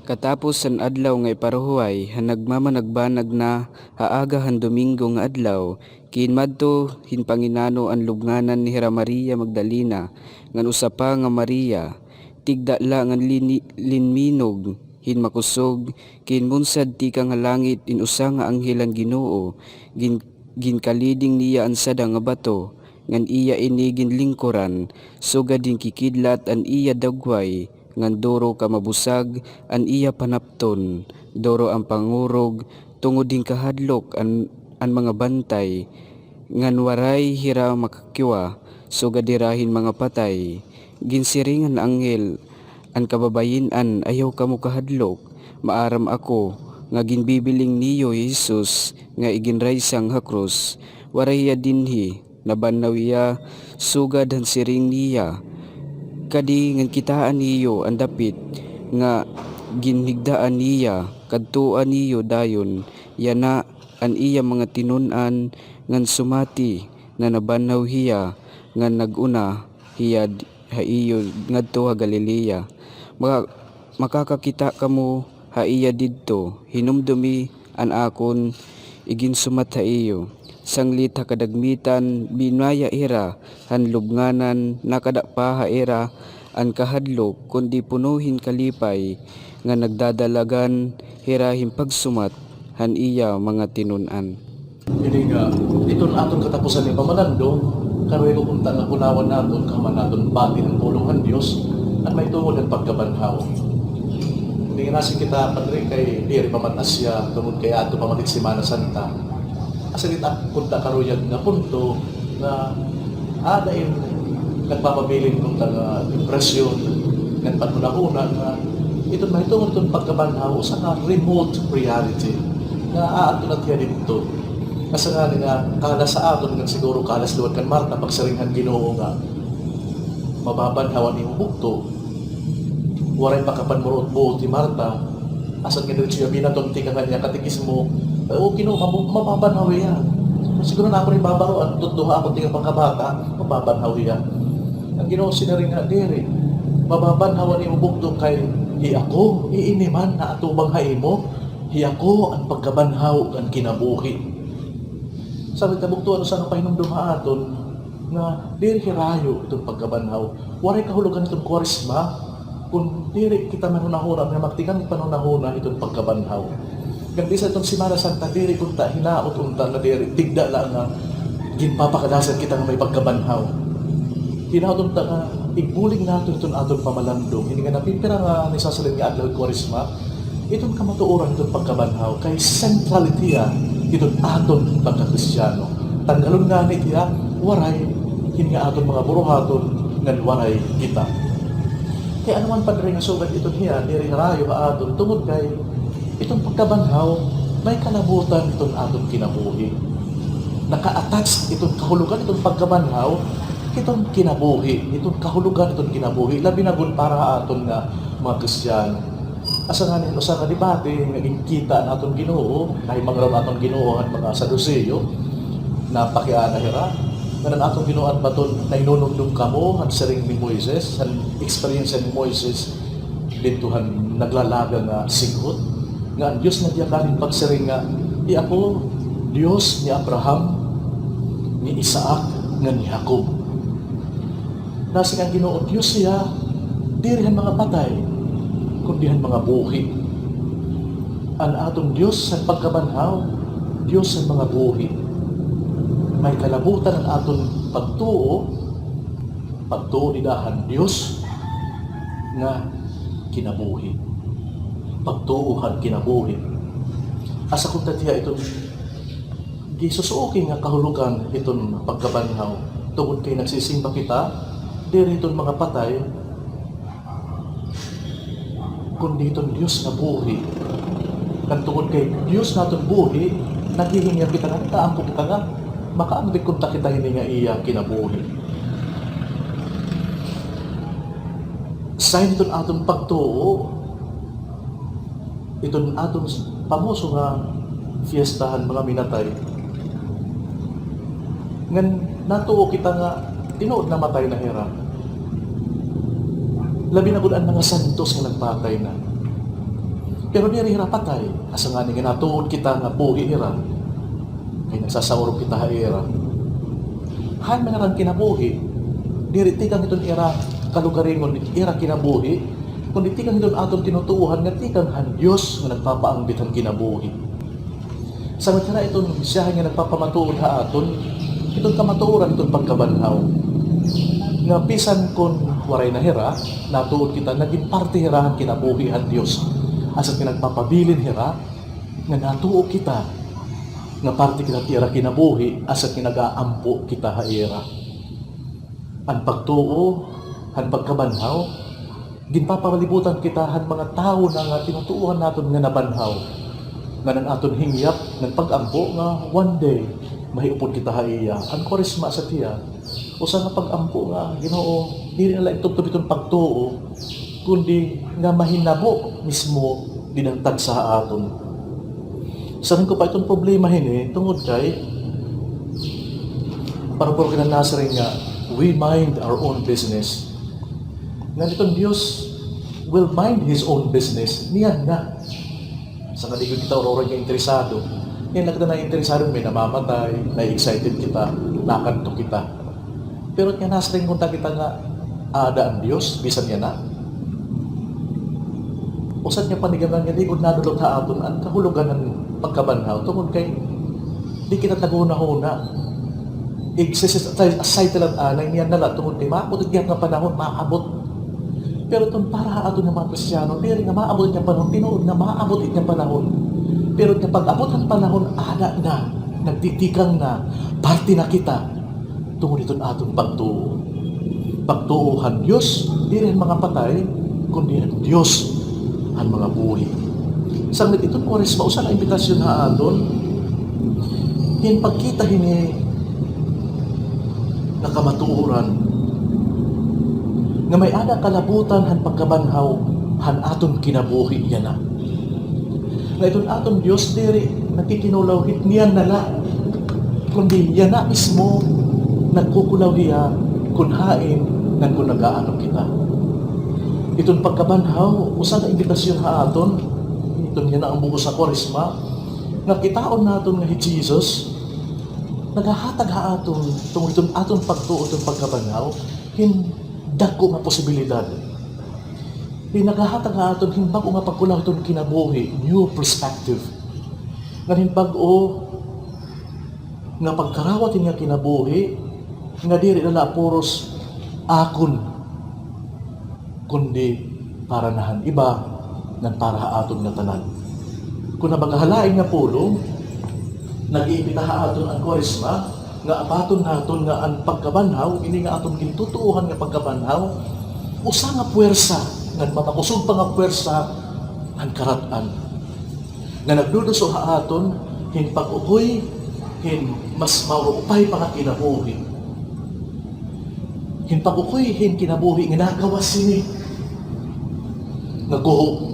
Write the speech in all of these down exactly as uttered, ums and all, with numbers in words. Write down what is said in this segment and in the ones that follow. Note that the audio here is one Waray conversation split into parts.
Katapos han adlaw nga iparuhuway, han nagmamanagbanag na ha aga han Domingo nga adlaw, kinmadto hin panginano an lubnganan ni hira Maria Magdalena ngan usa pa nga Maria. Tigda la ngan lini-, linminog hin makusog, kinmunsad tikang ha langit in usa nga anghel han Ginoo, gin-, ginkaliding niya an sada nga bato, ngan iya ini ginlingkuran, sugad hin kikidlat an iya dagway, ngan duro ka mabusag an iya panapton, duro an pangurog, tungod hin kahadlok an, an mga bantay, ngan waray hira makakiwa, sugad hira hin mga patay. Ginsiring han anghel, an kababayin-an, ayaw kamo kahadlok, maaram ako nga ginbibiling niyo hi Jesus nga iginraysang ha krus. Waray hiya dinhi, nabanhaw hiya, sugad han siring niya. Kadi ngan kitaa niyo an dapit nga ginhigdaan niya, kadtoa niyo dayon yana an iya mga tinun-an ngan sumati nga nabanhaw hiya ngan nag-una hiya d-, ha iyo ngadto ha Galilea. Maka-, makakakita kamo ha iya didto, hinumdomi an akon iginsumat ha iyo. Sanglit ha kadagmitan, binaya hira han lubnganan, nakada pa ha ira an kahadlok, kundi puno hin kalipay nga nagdadalagan hira hin pagsumat han iya mga tinun-an. Ini nga, iton aton katapusan nga pamalandong, karuyag ko unta nga kunawan naton, kahuman naton bati an pulong han Dios, an mahitungod han pagkabanhaw. Ini nga nasi kita, Padre, kay diri pa man asya, tungod kay ato pa man it Semana Santa. Asa kita kunta karuyag nga punto nga ada in nagpapabilin kunta nga impresyon ngan panhunahuna nga iton mahitungod iton pagkabanhaw usa ka remote reality nga aadto na hiya didto. Asa ngani nga kalas ha aton ngan siguro kalas liwat kan Marta pagsiring han Ginoo nga mababanhaw an imo bugto. Waray pa kapanmuruot-buot hi Marta. Asya nga diretso hiya binaton tikang han iya katekismo. Ay, o Ginoo, mabu-, mababanhaw hiya. Siguro na ako rin babaroan, tutdo ha ako tikang pagkabata, mababanhaw hiya. An Ginoo siniring nga, diri. Mababanhaw an imo bugto kay hi ako, iini man naatubang ha imo, hi ako an pagkabanhaw ug an kinabuhi. Sabi ta, bugto, ano sa nga pahinumdom ha aton nga diri hirayo iton pagkabanhaw. Waray kahulogan iton Kwaresma kon diri kita manhunahuna nga magtikang panhunahuna iton pagkabanhaw. Ngan bisan iton Semana Santa, diri kunta hinaot unta nga diri, tigda la nga ginpapakadasan kita nga may pagkabanhaw. Hinaot unta nga igbulig naton iton aton pamalandong. Ini nga napipira nga nisasalin nga adlaw Kwaresma, iton kamatuoran iton pagkabanhaw kay central it hiya iton aton pagka-Kristiyano. Tanggalon ngani it hiya, waray, hin nga aton mga buruhaton ngan waray kita. Kay ano man, Padre, nga sugad iton hiya diri hirayo ha aton tungod kay iton pagkabanhaw may kalabutan iton aton kinabuhi. Naka-attach iton kahulogan iton pagkabanhaw hiton kinabuhi, hiton kahulogan hiton kinabuhi, labi na gud para ha aton nga mga Kristiyano. Asa ngani an usa ka debate nga ginkita an aton Ginoo, nahimangraw an aton Ginoo han mga Saduseo, napakiana hira, ngan an aton Ginoo an baton, nahinunumdom kamo han siring ni Moises, han eksperyensya ni Moises didto han naglalaga nga sighot, nga an Dios nagyakan hin pagsiring nga, "Hi ako Dios ni Abraham, ni Isaac, ngan ni Jacob." Nasiring an Ginoo, Dios hiya, diri han mga patay, kundi han mga buhi. An aton Dios han pagkabanhaw, Dios han mga buhi. May kalabutan an aton pagtuo, pagtuo dida han Dios nga kinabuhi. Pagtuo han kinabuhi. Asa kunta hiya iton gisusuki nga kahulogan hiton pagkabanhaw, tungod kay nagsisimba kita, diri hiton mga patay, kundi hiton Dios nga buhi. Ngan tungod kay Dios naton buhi, naghihingyap kita nga, nag-aampo kita nga, makaambit kunta kita hini nga iya kinabuhi. Sign hiton aton pagtuo, iton aton pamoso nga fiesta han mga minatay. Ngan natuo kita nga tinuod namatay na hira. Labi na gud an mga santos nga nagpatay na. Pero diri hira patay, asa ngani nga natuod kita nga buhi hira. Kay nagsasaurog kita ha ira. Han man hira nga kinabuhi, diri tikang hiton ira kalugaringon, ira kinabuhi, kundi tikang hiton aton tinutuohan nga tikang han Dios nga nagpapaangbit han kinabuhi. Sa hira iton siyahan nga nagpapamatuod ha aton, iton kamatuoran iton pagkabanhaw. Nga bisan kon waray na hira, natuod kita nga ginparte hira han kinabuhi han Dios. Asa nga nagpapabilin hira, nga natuo kita, nga parte kita ti ira kinabuhi, asa nga nag-aampo kita ha ira. An pagtuo han pagkabanhaw, ginpapalibutan kita han mga tawo na nga tinutuohan naton nga nabanhaw. Ngan an aton hingyap ngan pag-ampo nga one day, mahiupod kita ha iya. An Kwaresma sa tiya, usa nga pag-ampo nga, Ginoo, diri na la tubtob iton pagtuo, kundi nga mahinabo mismo dinhi han tagsa ha aton. Sa tingin ko pa iton problema hini, tungod kay, para puro kita nasiring nga, we mind our own business. Ngan iton Dios will mind his own business. Niyan na. Sa nga di gud kita ururay nga interesado. Niyan na kita na interesado, may namamatay, na-excited kita, nakadto kita. Pero nga nasiring unta kita nga, ada an Dios, bisan yana. Usa nga panigamlan nga di gud nadulot ha aton an kahulogan han pagkabanhaw, tungod kay di kita naghunahuna. Ig-set aside ta la anay, niyan na la, tungod kay maabot it gihap nga panahon, maabot. Pero iton para ha aton nga mga Kristiyano, diri nga maabot it nga panahon, tinuod nga maabot it nga panahon. Pero it nga pag-abot han panahon, ada na, nagtitikang na, parte na kita. Tungod hiton aton pagtuo. Pagtuo han Dios, diri han mga patay, kundi han Dios han mga buhi. Sanglit iton Kwaresma, usa nga imbitasyon ha aton, hin pagkita hini nga kamatuoran, nga may-ada kalabutan han pagkabanhaw han aton kinabuhi yana. Nga iton aton Dios diri nakikinulawhit niyan na la, kundi yana mismo nagkukulawhiya kon hain ngan kon nag-aano kita. Iton pagkabanhaw, usa nga imbitasyon ha aton, iton yana nga bug-os nga Kwaresma, nga kitaon naton nga hi Jesus naghahatag ha aton, tungod iton aton pagtuo, iton pagkabanhaw, hin dagko nga posibilidad. Hin naghahatag ha aton hin bag-o nga pagkulaw hiton kinabuhi, new perspective. Ngan hin bag-o nga pagkarawat hin nga kinabuhi, nga diri na la puros akon, kundi para na han iba, ngan para ha aton ngatanan. Kon ha baga ha lain nga pulong, nag-iimbita ha aton an Kwaresma, nga abaton naton nga an pagkabanhaw, ini nga aton gintutuohan nga pagkabanhaw, usa nga puwersa, ngan mamakusog pa nga puwersa, han karat-an. Nga nagduduso ha aton hin pag-ukoy hin mas maupay pa nga kinabuhi. Hin pag-ukoy hin kinabuhi nga nagawas hini nga guho,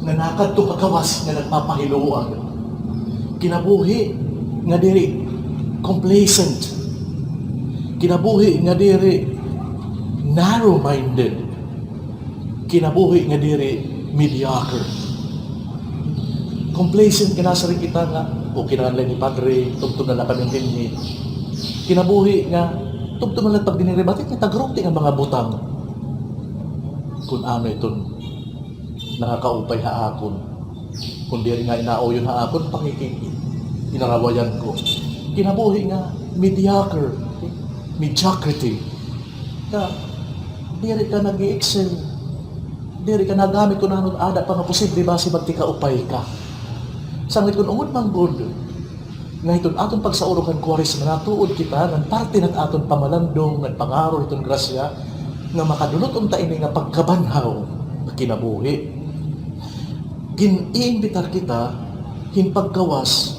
nga nakadto ha gawas nga nagpapahiluag. Kinabuhi nga diri complacent. Kinabuhi nga diri narrow-minded. Kinabuhi nga diri mediocre. Complacent nga nasiring kita nga, "Okay na la ini, Padre, tubtob na la kami dinhi." Kinabuhi nga, tubtob na la pagdinhi, batik nga tagruti nga mga butang. Kon ano iton nakakaupay ha akon. Kon diri nga inauyon ha akon, pangiki-, inarawayan ko. Kinabuhi nga mediocre, mediocrity. Nga, diri ka nag-i-excel. Diri ka nagamit kon ano, ada pa nga posible basi magtikaupay ka. Sanglit kon ungod man gud nga hiton aton pagsaurog han Kwaresma, natuod kita ngan parte na it aton pamalandong ngan pangaro hiton grasya nga makadulot unta ini nga pagkabanhaw nga kinabuhi. Gin-iimbitar kita hin paggawas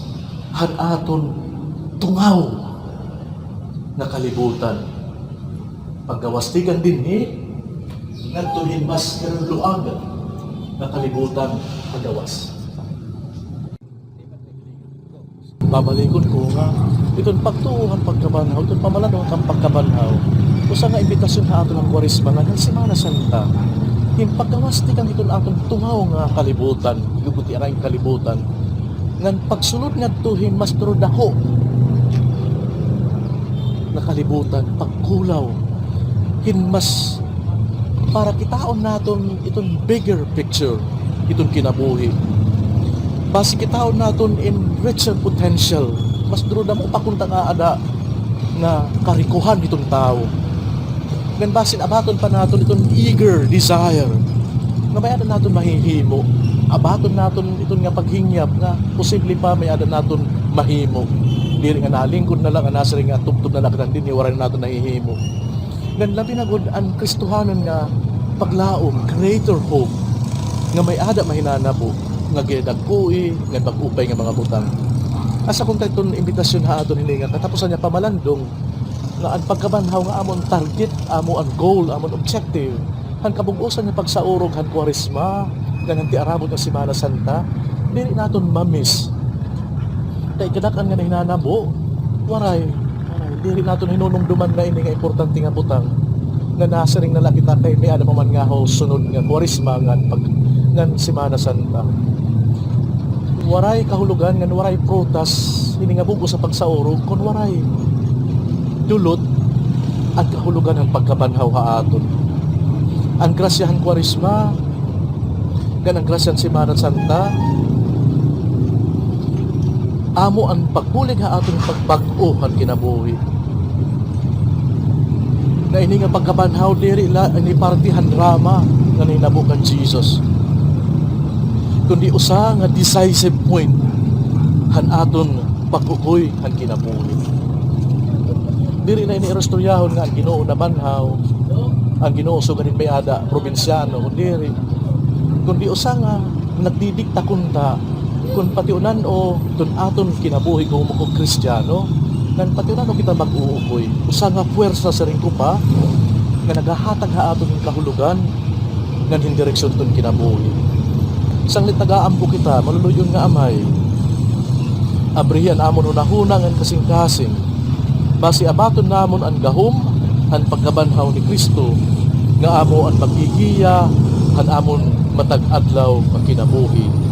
han aton tungaw nga kalibutan. Paggawas tikang dinhi ngadto hin mas kaluluag nga kalibutan ha gawas. Babalikon ko nga, iton pagtuo han pagkabanhaw, iton pamalandong han pagkabanhaw, usa nga imbitasyon ha aton han Kwaresma ngan han Semana Santa. hin pagkawas tikang hiton aton tungaw nga kalibutan, gud it aray nga kalibutan, ngan pagsulod ngadto hin mas duro dako nga kalibutan, pagkulaw hin mas para kitaon naton iton bigger picture hiton kinabuhi. Basi kitaon naton in richer potential, mas duro damo pa kunta nga aada nga karikohan hiton tawo. Ngan basin abaton pa naton iton eager desire nga may-ada naton mahihimo. Abaton naton iton nga paghingyap nga posible pa may-ada naton mahimo. Diri nga nalingkod na la, nga nasiring nga tubtob na la kita dinhi, waray na naton nahihimo. Ngan labi na gud an Kristohanon nga paglaom, greater hope, nga may-ada mahinanabo, nga ginadagkoi ngan mag-upay nga mga butang. Asa kon kay iton imbitasyon ha aton hini nga katapusan nga pamalandong, nga an pagkabanhaw nga amo an target, amo an goal, amo an objective han kabug-osan nga pagsaurog han Kwaresma ngan han tiarabot nga Semana Santa, diri naton ma-miss. Kay kadak-an nga nahinanabo, waray, waray, diri naton hinunumduman nga ini nga importante nga butang, nga nasiring na la kita kay may-ada pa man ngahaw sunod nga Kwaresma ngan pag-, ngan Semana Santa. Waray kahulogan ngan waray prutas hini nga bug-os nga pagsaurog kon waray dulot an kahulogan han pagkabanhaw ha aton. An grasya han Kwaresma ngan an grasya han Semana Santa amo an pagbulig ha aton pagbag-o han kinabuhi. Nga ini nga pagkabanhaw diri la ini parte han drama nga nahinabo kan Jesus, kundi usa nga decisive point han aton pag-ukoy han kinabuhi. Diri na ini irostoryahon nga an Ginoo nabanhaw, an Ginoo sugad hin may-ada probinsyano, kundi diri, kundi usa nga nagdidikta kunta kon patiunan-o iton aton kinabuhi kon Kristiyano, ngan patiunan-o kita mag-uukoy. Usa nga puwersa, siring ko pa, nga nagahatag ha aton hin kahulogan ngan hin direksyon hiton kinabuhi. Sanglit nag-aampo kita, maluluy-on nga Amay, abrihi an amon hunahuna ngan kasingkasing. Basi abaton namon an gahom han pagkabanhaw ni Cristo, nga amo an maggigiya han amon matag adlaw nga kinabuhi.